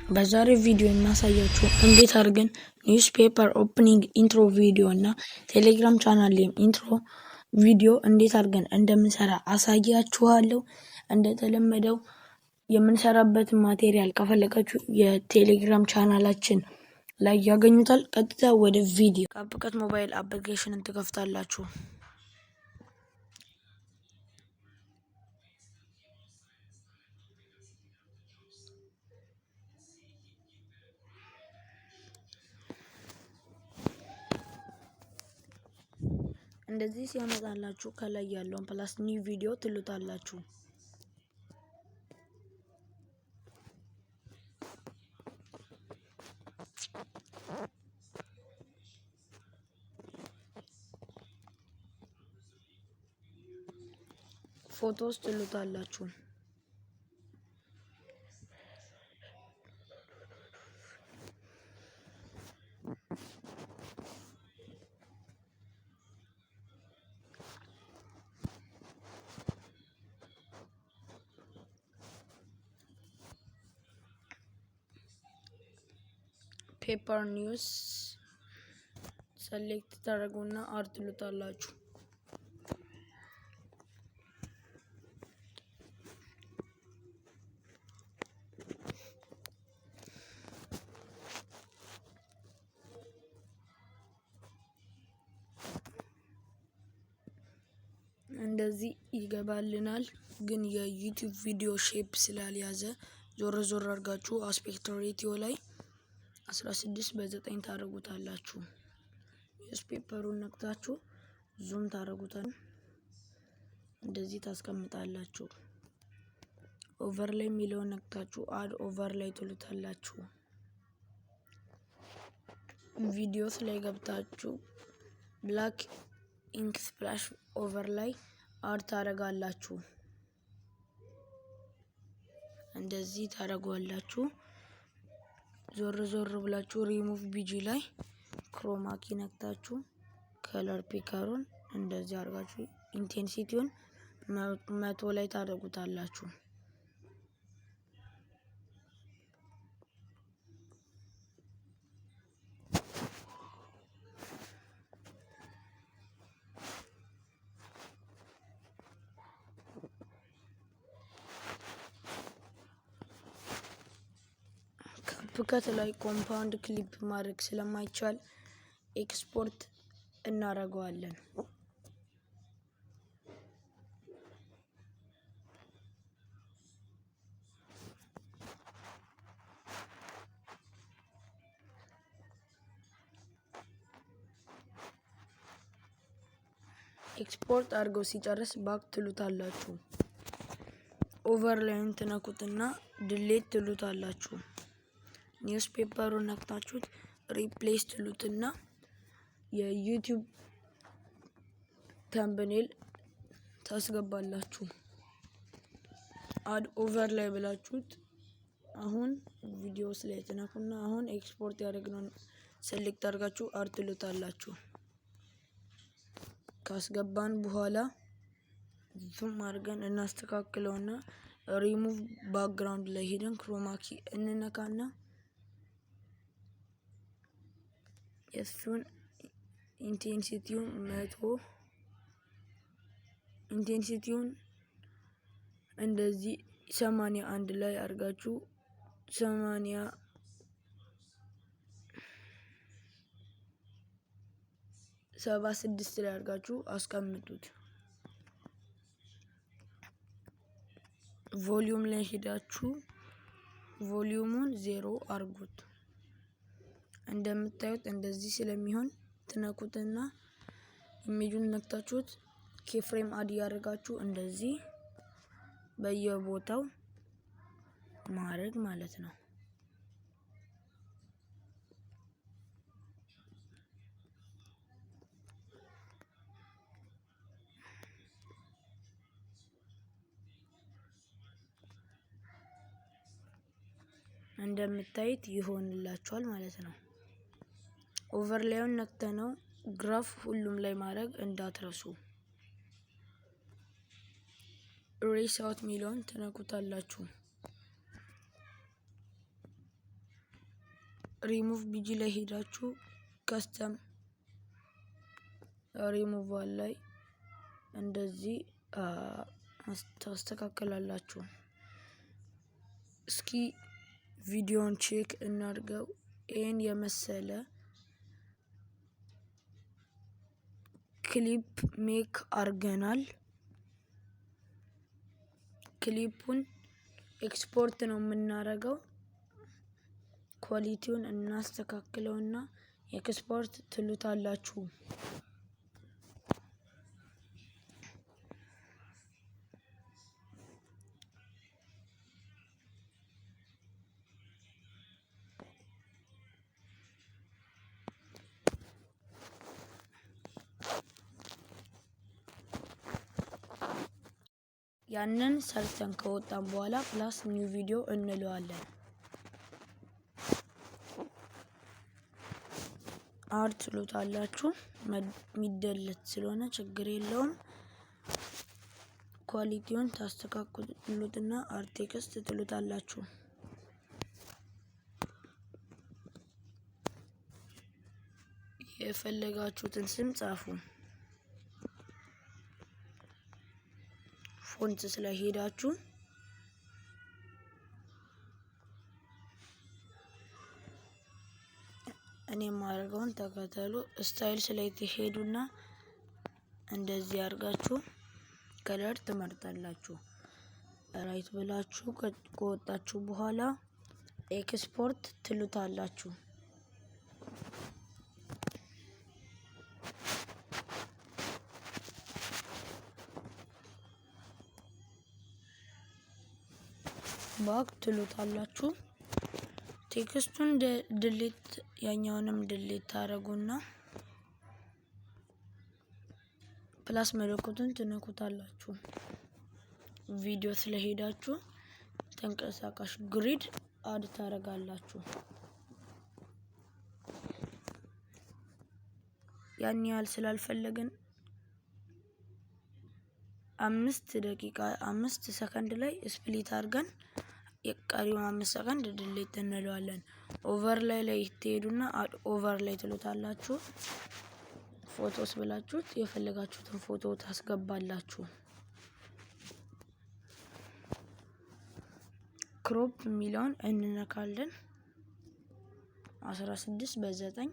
በዛሬው ቪዲዮ የማሳያችሁ እንዴት አድርገን newspaper opening intro video እና ቴሌግራም ቻናል ላይም intro video እንዴት አድርገን እንደምንሰራ አሳያችኋለሁ። እንደተለመደው የምንሰራበትን material ከፈለጋችሁ የቴሌግራም ቻናላችን ላይ ያገኙታል። ቀጥታ ወደ ቪዲዮ። CapCut mobile application ን ትከፍታላችሁ። እንደዚህ ሲያመጣላችሁ ከላይ ያለውን plus new video ትሉታላችሁ። Photos ትሉታላችሁ። Paper news select ታደርጉና add ትሉታላችሁ። እንደዚህ ይገባልናል። ግን የዩቲዩብ ቪዲዮ shape ስላልያዘ ዞር ዞር አድርጋችሁ aspect ratio ላይ 16:9 ታደርጉታላችሁ። Newspaper ኡን ነክታችሁ zoom ታደርጉታል። እንደዚህ ታስቀምጣላችሁ። Overlay የሚለውን ነክታችሁ add overlay ትሉታላችሁ። Videos ላይ ገብታችሁ black ink splash overlay add ታደርጋላችሁ። እንደዚህ ታደርጓላችሁ። ዞር ዞር ብላችሁ ሪሙቭ ቢጂ ላይ chroma key ነክታችሁ color picker ኡን እንደዚህ አድርጋችሁ intensity ውን 100 ላይ ታደርጉታላችሁ። CapCut ላይ compound clip ማድረግ ስለማይቻል ኤክስፖርት እናደርገዋለን። ኤክስፖርት አድርገው ሲጨርስ back ትሉታላችሁ። Overlay ን ትነኩትና delete ትሉታላችሁ። Newspaper ኡን ነክታችሁት replace ትሉትና የዩቲዩብ thumbnail ታስገባላችሁ። Add overlay ብላችሁት አሁን videos ላይ ትነኩና አሁን ኤክስፖርት ያደረግነውን select አድርጋችሁ add ትሉታላችሁ። ካስገባን በኋላ zoom አድርገን እናስተካክለውና ሪሙቭ ባክግራውንድ ላይ ሄደን chroma key እንነካና የእሱን intensity ውን 100፣ intensity ውን እንደዚህ 81 ላይ አድርጋችሁ 76 ላይ አድርጋችሁ አስቀምጡት። Volume ላይ ሄዳችሁ volume ኡን 0 አርጉት። እንደምታዩት እንደዚህ ስለሚሆን ትነኩትና image ኡን ነክታችሁት keyframe add እያደረጋችሁ እንደዚህ በየቦታው ማድረግ ማለት ነው። እንደምታዩት ይሆንላችኋል ማለት ነው። Overlay ኡን ነክተነው graph ሁሉም ላይ ማድረግ እንዳትረሱ። Erase out የሚለውን ትነኩታላችሁ። ሪሙቭ ቢጂ ላይ ሄዳችሁ ከስተም ሪሙቫል ላይ እንደዚህ ታስተካክላላችሁ። እስኪ ቪዲዮን check እናድርገው። ይህን የመሰለ clip make አርገናል። Clip ኡን export ነው የምናረገው። Quality ውን እናስተካክለውና ኤክስፖርት ትሉታላችሁ። ያንን ሰርተን ከወጣን በኋላ plus new video እንለዋለን። Add ትሉታላችሁ። የሚ delete ስለሆነ ችግር የለውም። Quality ውን ታስተካክሉትና add text ትሉታላችሁ። የፈለጋችሁትን ስም ጻፉ። Font ስለሄዳችሁ እኔ የማደርገውን ተከተሉ። Style ላይ ትሄዱና እንደዚህ አድርጋችሁ color ትመርጣላችሁ። Right ብላችሁ ከወጣችሁ በኋላ ኤክስፖርት ትሉታላችሁ። Back ትሉታላችሁ። Text ኡን delete፣ ያኛውንም delete ታደርጉና plus ምልክቱን ትነኩታላችሁ። ቪዲዮ ስለሄዳችሁ ተንቀሳቃሽ grid add ታደርጋላችሁ። ያን ያህል ስላልፈለግን 5 ደቂቃ 5 ሰከንድ ላይ split አድርገን የቀሪውን 5 ሰከንድ delete እንለዋለን። Overlay ላይ ትሄዱና add overlay ትሉታላችሁ። Photos ብላችሁት የፈለጋችሁትን ፎቶ ታስገባላችሁ። Crop የሚለውን እንነካለን። 16:9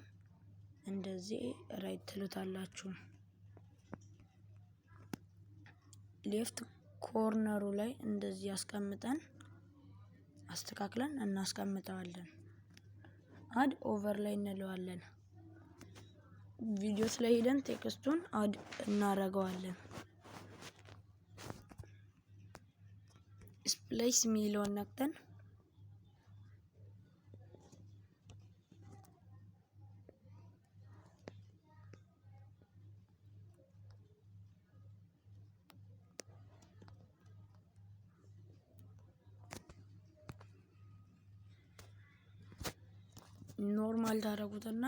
እንደዚህ right ትሉታላችሁ። Left corner ኡ ላይ እንደዚህ አስቀምጠን አስተካክለን እናስቀምጠዋለን። Add overlay እንለዋለን። ቪዲዮ ላይ ሄደን text ኡን add እናደርገዋለን። Splice የሚለውን ነክተን normal ታደርጉትና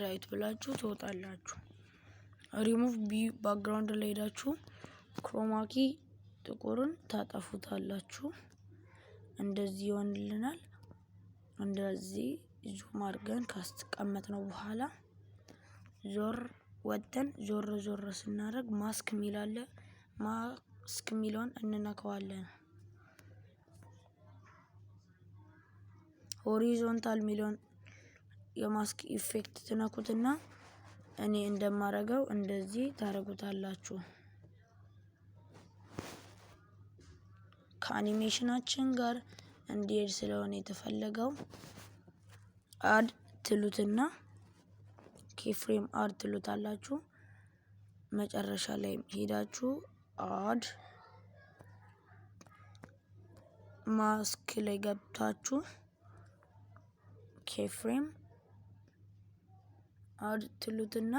right ብላችሁ ትወጣላችሁ። ሪሙቭ ቢ ባክግራውንድ ላይ ሄዳችሁ chroma key ጥቁርን ታጠፉታላችሁ። እንደዚህ ይሆንልናል። እንደዚህ zoom አድርገን ካስቀመጥነው በኋላ ዞር ወጥተን ዞር ዞር ስናደርግ ማስክ የሚል አለ። ማስክ የሚለውን እንነካዋለን። Horizontal የሚለውን የ mask effect ትነኩትና እኔ እንደማረገው እንደዚህ ታረጉታላችሁ። ከአኒሜሽናችን ጋር እንዲሄድ ስለሆነ የተፈለገው add ትሉትና keyframe add ትሉታላችሁ። መጨረሻ ላይ ሄዳችሁ add mask ላይ ገብታችሁ keyframe add ትሉትና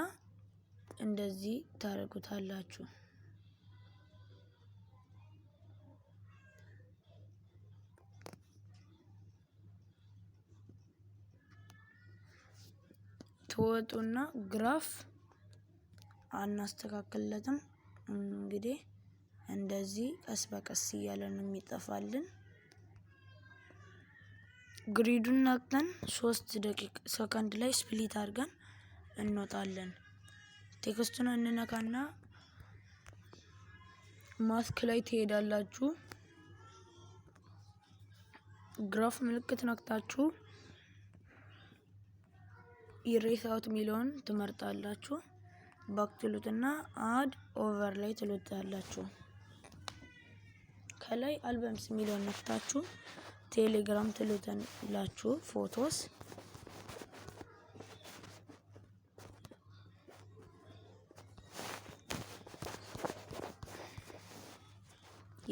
እንደዚህ ታደርጉታላችሁ። ትወጡና graph አናስተካክልለትም። እንግዲህ እንደዚህ ቀስ በቀስ እያለ ነው የሚጠፋልን። Grid ኡን ነክተን 3 ደቂቃ ሰከንድ ላይ split አድርገን እንወጣለን። Text ኡን እንነካና ማስክ ላይ ትሄዳላችሁ። Graph ምልክት ነክታችሁ erase out የሚለውን ትመርጣላችሁ። Back ትሉትና add overlay ትሉታላችሁ። ከላይ albums የሚለውን ነክታችሁ ቴሌግራም ትሉታላችሁ። Photos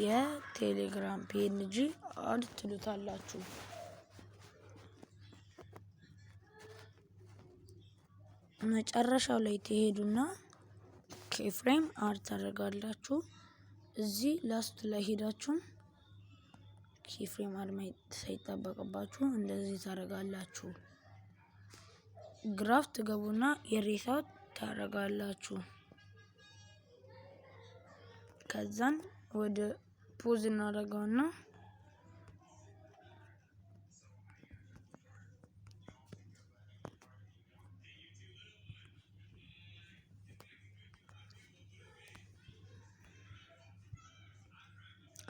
የቴሌግራም PNG add ትሉታላችሁ። መጨረሻው ላይ ትሄዱና keyframe add ታደርጋላችሁ። እዚህ last ላይ ሄዳችሁ keyframe add ሳይጠበቅባችሁ እንደዚህ ታደርጋላችሁ። Graph ትገቡና erase out ታደርጋላችሁ። ከዛን ወደ pause እናደርገውና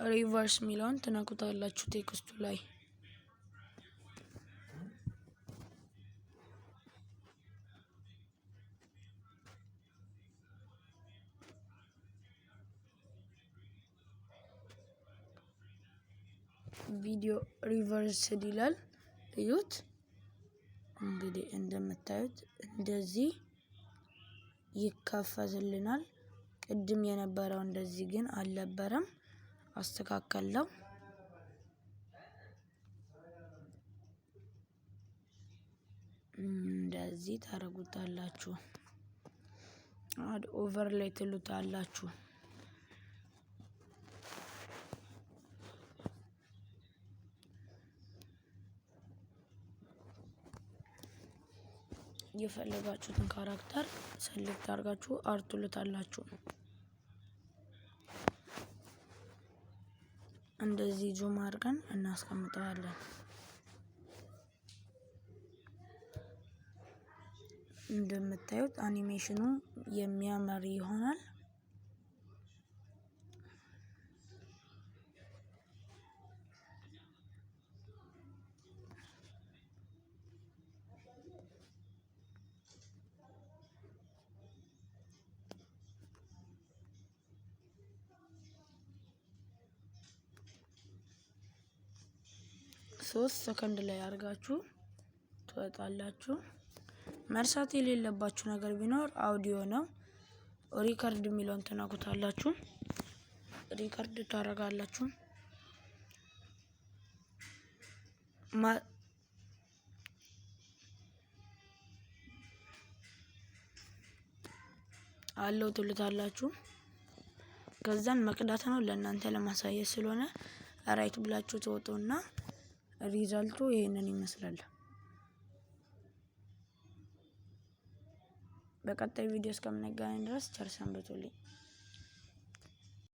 reverse የሚለውን ትነኩታላችሁ text ኡ ላይ። Video reversed ይላል። እዩት እንግዲህ እንደምታዩት እንደዚህ ይከፈትልናል። ቅድም የነበረው እንደዚህ ግን አልነበረም። አስተካከለው። እንደዚህ ታረጉታላችሁ። Add overlay ትሉታላችሁ። የፈለጋችሁትን character select አድርጋችሁ add ትሉታላችሁ። እንደዚህ zoom አድርገን እናስቀምጠዋለን። እንደምታዩት አኒሜሽኑ የሚያምር ይሆናል። 3 ሰከንድ ላይ አድርጋችሁ ትወጣላችሁ። መርሳት የሌለባችሁ ነገር ቢኖር አውዲዮ ነው። Record የሚለውን ትነኩታላችሁ። Record ታደርጋላችሁ። Allow ትሉታላችሁ። ከዛን መቅዳት ነው ለእናንተ ለማሳየት ስለሆነ right ብላችሁ ትወጡና result ኡ ይሄንን ይመስላል። በቀጣይ ቪዲዮ እስከምንገናኝ ድረስ ቸር ሰንብቱልኝ።